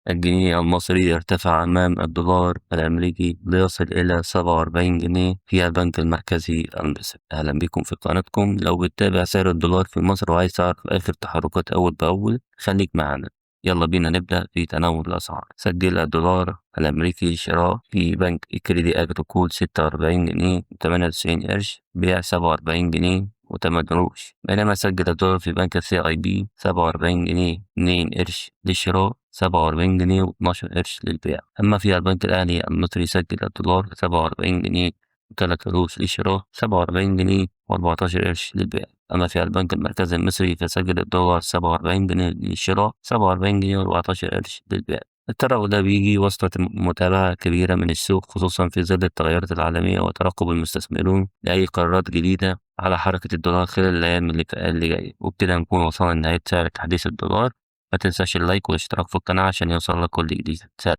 الجنيه المصري ارتفع أمام الدولار الأمريكي ليصل إلى 47 جنيه في البنك المركزي المصري. أهلا بكم في قناتكم. لو بتتابع سعر الدولار في مصر وعايز تعرف آخر تحركات أول بأول خليك معانا. يلا بينا نبدأ في تناول الأسعار. سجل الدولار الأمريكي شراء في بنك كريدي أجريكول 46 جنيه 98 قرش، بيع 47 جنيه و8 قروش، بينما سجل الدولار في بنك CIB 47 جنيه 2 قرش للشراء، 47 جنيه و12 قرش للبيع. أما في البنك الأهلي المصري سجل الدولار 47 جنيه و3 قروش للشراء، 47 جنيه و14 قرش للبيع. أما في البنك المركزي المصري فسجل الدولار 47 جنيه للشراء، 47 جنيه و14 قرش للبيع. التراجع ده بيجي وسط متابعة كبيرة من السوق، خصوصا في ظل التغيرات العالمية وترقب المستثمرون لأي قرارات جديدة على حركة الدولار خلال الأيام اللي جاية. وبكده نكون وصلنا لنهاية سعر تحديث الدولار. ما تنساش اللايك والاشتراك في القناة عشان يوصل لك كل جديد. سلام.